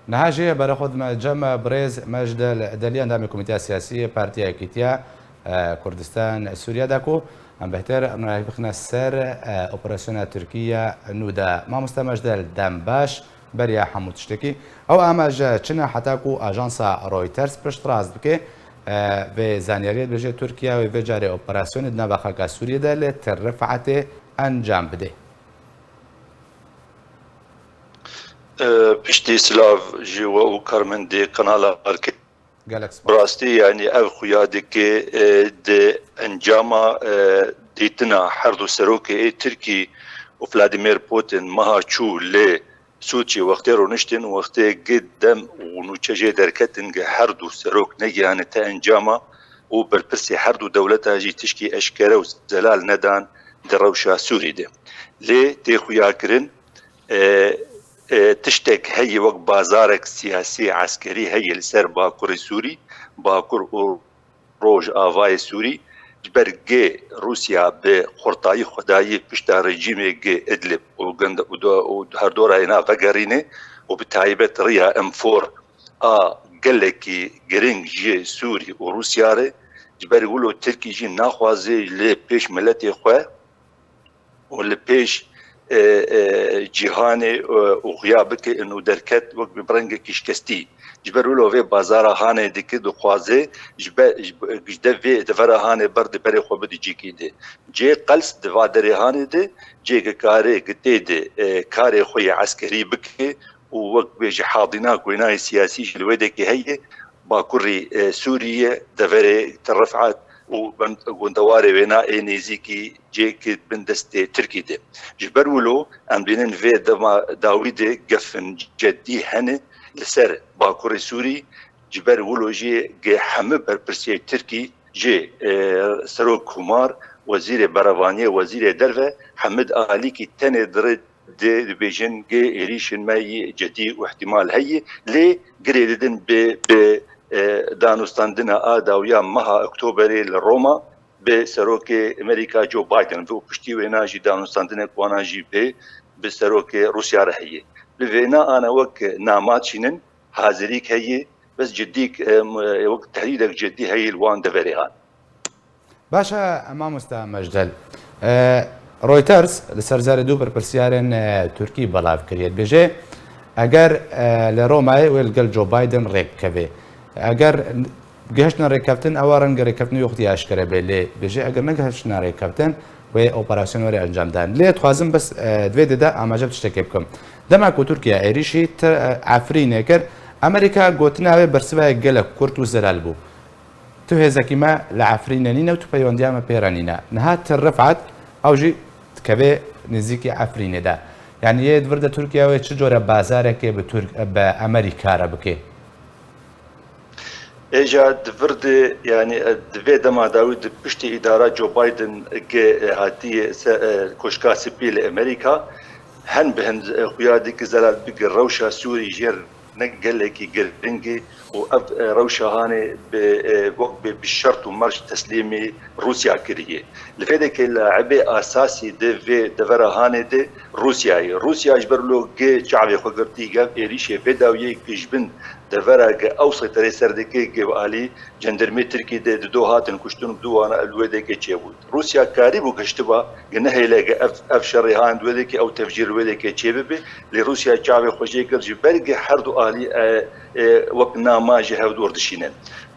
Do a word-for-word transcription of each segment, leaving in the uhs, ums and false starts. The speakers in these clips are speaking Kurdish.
Niha jî berê xwe dime cem birêz Mecdel Delî, endamê Komîteya Siyasî yê Partiya Yekîtiya, e, Kurdistan Sûriye de ku em bêhtir rûnayek bixine ser, e, operasyona Tirkî ya nû de. Mamoste Mecdel, dem baş, beriya hemû tiştekî. Ew amaje çi ne heta ku ajansa Reuters piştrast bike, e, vê zanyariyê dibêje Tirkiye wê vê carê operasyonê di nava xaka Sûriyê de li Tir Rifetê encam bide. E, piştî silav ji we û karmendê kanala Arke. Gelek spas. Bi rastî, yanî ev xuya dike, e, di encama, e, dîtina her du serokê ê Tirkî û Vladimir Putin meha çû li Sûçî wextê rûniştin, wextê gi dem û nûçe jê derketin, gi her du serok negihane te encama û berpirsê her du dewleta jî tişkî eşkere û zelal nedan di rewşa Sûrî de. Lê tê xuyakirin, e, e, tiştek heye wek bazarek siyasî, eskerî heye li ser Bakurê Sûrî, Bakur û Rojavayê Sûrî, ji ber gê Rûsya bi xurtayî xwe dayî pişta rejîmê gi Idlib û gund û do-, û herdora êna vegerîne û bi taybet riya Enfor a gelekî giring ji Sûrî û Rûsya re, ji ber wilo Tirkî jî naxwaze li pêş miletê xwe û li pêş, e, e, cîhanê, e, û xuya bike û derket wek bi rengekî şikestî. Ji ber wilo vê bazara hanê dike, dixwaze ji be-, ji be-, ji de vê devera hanê ber di berê xwe bide cîkî de. Cê qels di va derê hanê de, cê ke kare, ke tê de, e, karê xwe yê eskerî bike û wek bêje hadîna ku wênayê siyasî jî li wê dekê heye, Bakurî, e, Sûriyê, deverê Tir Rifet û bin-, gundewarê wêna ê nêzîkî cêkî bin destê Tirkî de. Ji ber wilo em dibînin vê dema dawî de gefin cedî hene li ser Bakurê Sûrî, ji ber wilo jî gi hemû berpirsiyê Tirkî ji, e, Serok Komar, Wezîrê Berevaniyê, Wezîrê Derve, hemû di alîkî tenê di rê de dibêjin, gê êrîşên me yê cedî û ihtimal heye, lê girê didin bi, bi, e, danûstandina a dawiya meha Oktoberê li Roma bi serokê Amerîka Joe Biden ve û piştî wêna jî danûstandinek wana jî bi, bi serokê Rûsya re heye. Li vêna ana wek nama çînin, hazirîk heye, bes ciddîk, e, m-, e, wek tehdîdek ciddî heye li wan deverê han. Baş e, mamosta Mecdel. E, Reuters li ser zarê du berpirsiyarên, e, Tirkî belav kiriye. Dibêje, eger, e, li Romayê wê li gel Joe Biden rêk bikeve. Eger gihiştine rêkeftin, ewa renge rêkeftinê yoxtî eşkere be, lê dibêje, eger negihiştine rêkeftin, wê operasyon were encam dan. Lê dixwazim bes, e, di vê de de amaje bi tiştekê bikim. Dema ku Tirkiye êrîşî Tir-, e, Efrînê kir, Amerîka gotina wê bersiva gelek kurt û zelal bû. Tu hêzekî me li Efrînê nîne û tu peywendiya me pê re nîne. Niha Tir Rifet, ew jî dikeve nêzîkî Efrînê de. Yanî yê di vir de Tirkiye wê çi cure bazarekê bi Tirk-, bi Amerîka re bike? Êja di vir de, yanî, e, di vê dema dawî di piştî îdara Joe Biden ge, e, hatiye se-, e, Koşka Spî li Amerîka, hen bi hin, e, xuya dike zelal bike rewşa Sûrî jêr ne gelekî giring e û ev, e, rewşa hanê bi, e, wek bi, bi şert û merc teslîmî Rûsya kiriye. Li vê dekê laibê asasî di vê devera hanê de Rûsya ye. Rûsya ji ber lo ge çavê xwe girtî gev êrîşê vê dawiyê ki ji bin devera ge ew seyterê ser dike ge bi alî cendermê Tirkî de dido hatin kuştin û diwana li wê dekê çêbû. Rûsya karîbû giştiba, ge nehêle ge ev, ev şerê han di wê dekê ew tevcîr li wê dekê çêbibe, lê Rûsya çavê xwe jê kir ji ber ge her du alî, e, e, wek nama ji hev dûr dişînin.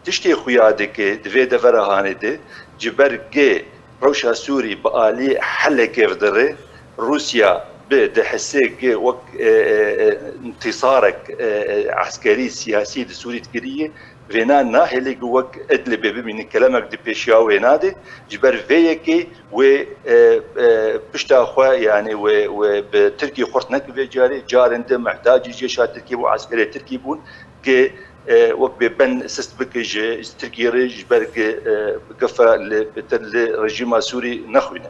Tiştê xuya dike di vê devera hanê de, ji ber ge rewşa Sûrî bi alî helekê ve dire, Rûsya bi di hisê ge wek, e, e, e, întîsarek, e, e, eskerî, siyasî di Sûrî dikiriye, vêna nahêle ku wek Idlibê bimînin, kelemek di pêşiya wê nade. Ji ber vê yekê wê, e, e, pişta xwe, yanî wê, wê bi Tirkî xurt neke vê carê, carên din mihtacî cêşa Tirkî bû, eskerê Tirkî bûn, ki, e, wek bê ben sist bike ji, ji Tirkiyê re, ji ber ki, e, gefa li, beter li rejîma Sûrî nexwîne.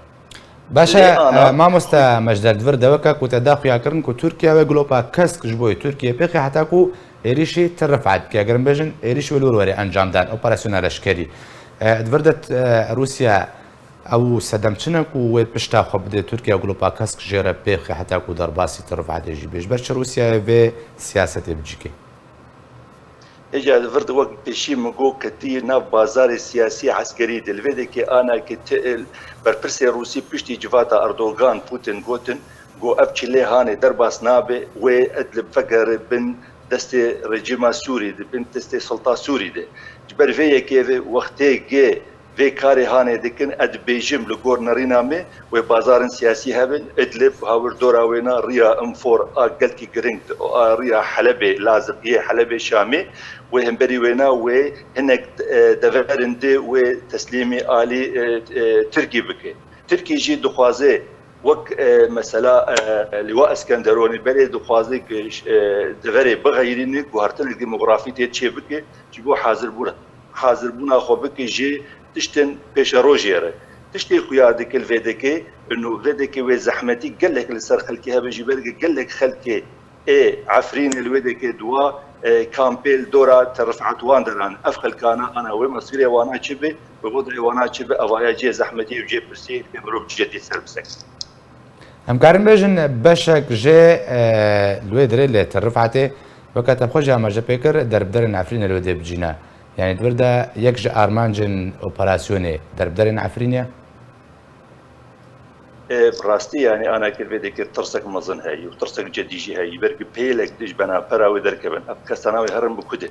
Baş e, Lê ana e, mamoste Mecdel, di vir de weke ku te da xuya kirin ku Tirkiye wê glopa kesk ji bo Tirkiye pêxê heta ku êrîşî Tir Rifet bike. Eger em bêjin êrîş wê li wir were encam dan, operasyona leşkerî. E, di vir de, e, Rûsya ew sedem çi ne ku wê pişta xwe bide Tirkiye, glopa kesk jê re pêxê heta ku derbasî Tir Rifetê jî bê. Ji ber çi Rûsya vê siyasetê bicike? Hêja li vir de wek pêşî min got, ketî nav bazarê siyasî eskerî de. Li vê dekê ana ke ti-, berpirsê Rûsî piştî civata Erdogan, Putin gotin, got ev çilê hanê derbas nabe, wê Idlib vegere bin destê rejîma Sûrî de, bin destê sulta Sûrî de. Ji ber vê yekê ve wextê gê vê karê hanê dikin, ez dibêjim li gor nerîna me, wê bazarên siyasî hebin, Idlib, hawir dora wêna, riya Infor a gelkî giring, a riya Helebê, Laziqiyê, Helebê, Şamê, wê hemberî wêna, wê hinek, e, deverin de wê teslîmî alî, e, e, Tirkî bike. Tirkî jî dixwaze wek, e, mesela, e, Lîwa Eskenderonî berê dixwaze ku, e, deverê bixeyrîne, guhertinek demografî tê çê bike, ji bo hazirbûna, hazirbûna xwe bike ji tiştên pêşerojê re. Tiştê xuya dike li vê dekê, û vê dekê wê zehmetî gelek li ser xelkê hebe, ji ber ku gelek xelkê ê Efrînê li wê dekê dua, e, kampê li dora Ti Rifat wan deran. Ev xelkana ana wê mesîrê wana çi be, wê wezîrê wana çi be, evaya cihê zehmetî û cihê pirsî yê mirov cihê dî ser bisek. Em karin bêjin beşek jê, e, li wê dirê lê Ti Rifatê, weke te xwe jî amaje pê kir, derbderên Efrînê li wê dê bicîne. Yanî di vir de yek ji armancên operasyonê derbderên Efrînê ye? E, bi rastî, yanî, ana ke vê dekê tirsek mezin heye û tirsek cedî jî heye, ber ku pêlek dij benapera wê derkevin. Ev kesana wê herin bi ku de.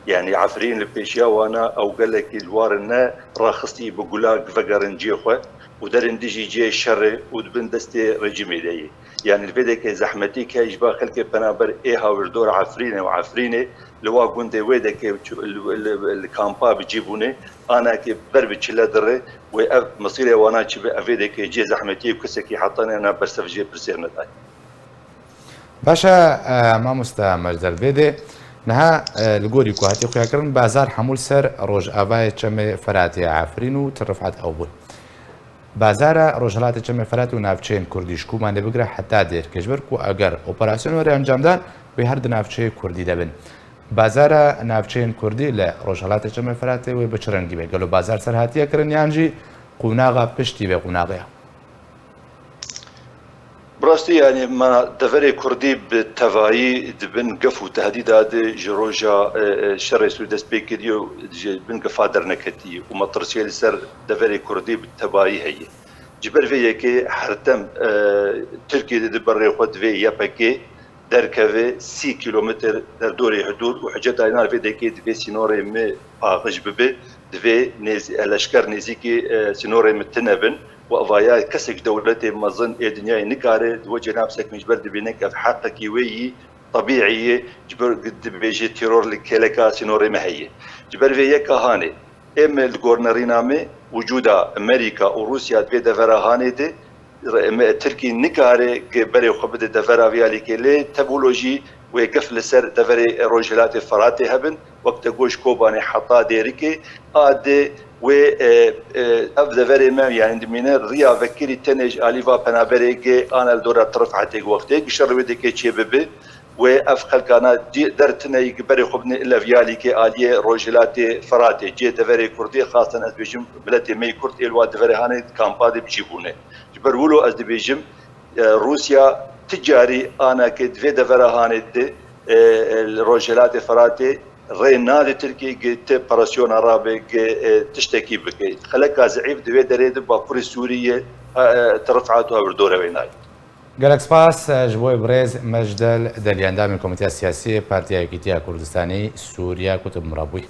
Yanî Efrîn li pêşiya wana ew gelekî li war ne raxistî bi gula vegerin cihê xwe û derin dijî cihê şerê û di bin destê rejîmê de yê. Yanî li vê dekê zehmetî ke ji ba xelkê penaber ê hawirdor Efrînê û Efrînê li wa gundê wê dekê li, li, li kampa bi cî bûne, ana ke ber bi çile dire wê ev mesîrê wana çi be, ev vê dekê cihê zehmetî û kesekî heta nêna bersev jê pirsê nedaye. Baş e, e, mamoste Mecdel Bêdê, niha, e, li gorî ku hatiye xuyakirin, bazar hemû li ser rojavayê Çemê Feratê, Efrîn û Til Rifat ew bûn. Bazara Rojhilatê Çemê Feratê û navçeyên Kurdî ji Kobanê bigire heta Dêrkê, ji ber ku eger operasyon were encamdan, wê her di navçeyê Kurdî de bin. Bazara navçeyên Kurdî li Rojhilatê Çemê Feratê wê bi çi rengî be? Gelo bazar ser hatiye kirin yan jî qonaxa piştî vê qonaxê ye? Bi rastî, yanî, me deverê Kurdî bi tevayî di bin gef û tehdîda de ji roja, e, e, şerê Sûrî dest pê kiriye û ji bin gefa derneketiye û metirsiyê li ser deverê Kurdî bi tevayî heye. Ji ber vê yekê her dem, e, Tirkiye dide berê xwe, divê Y P G derkeve sî kîlometr derdorê hudûd û hiceta ina vê dekê divê sînorê me paqij bibe, divê nêz-, leşker nêzîkî, e, sînorê me tune bin û evaya kesek ji dewletê mezin ê dinyayê nikare di wê cêna bisekine, ji ber dibîne ku ev heqekî wê yî tebîî ye, ji ber dibêje teror li kêleka sînorê me heye. Ji ber vê yeka hanê, ê me li gor nerîna me wicûda Amerîka û Rûsya di vê devera hanê de, re-, me, Tirkî nikare ge berê xwe bide devera vî alîkê. Lê tevûlo jî wê gef li ser deverê Rojhilatê Feratê hebin, wek te got ji Kobanê heta Dêrikê, a de wê, e, e, ev deverê me, yanî dimîne riya vekirî tenê ji alî va penaberê ge ana li dora Tirifetê wextê ge şer wê dike çê bibe, wê ev xelkana dî-, dertine yî ki berê xwe bine île viyalîkê aliyê Rojhilatê Feratê, cihê deverê Kurdî, xasten ez dibêjim miletê me yê Kurd ê li wa deverê hanê kampa de bi cî bûne. Ji ber wilo ez dibêjim, e, Rûsya ti carî ana ke di vê devera hanê de, e, e, li Rojhilatê Feratê rê nade Tirkiyê ge ti operasyona rabe ge, e, tiştekî bike. Xeleka zeîf di vê derê de Bakurê Sûriyê, e, e, Tirifat û hawirdora wê nayê. Gelek spas, e, ji bo birêz Mecdel Delî, endamê Komîteya Siyasî yê Partiya Yekîtiya Kurdistanî Sûriye, ku tu bi min re bûyî.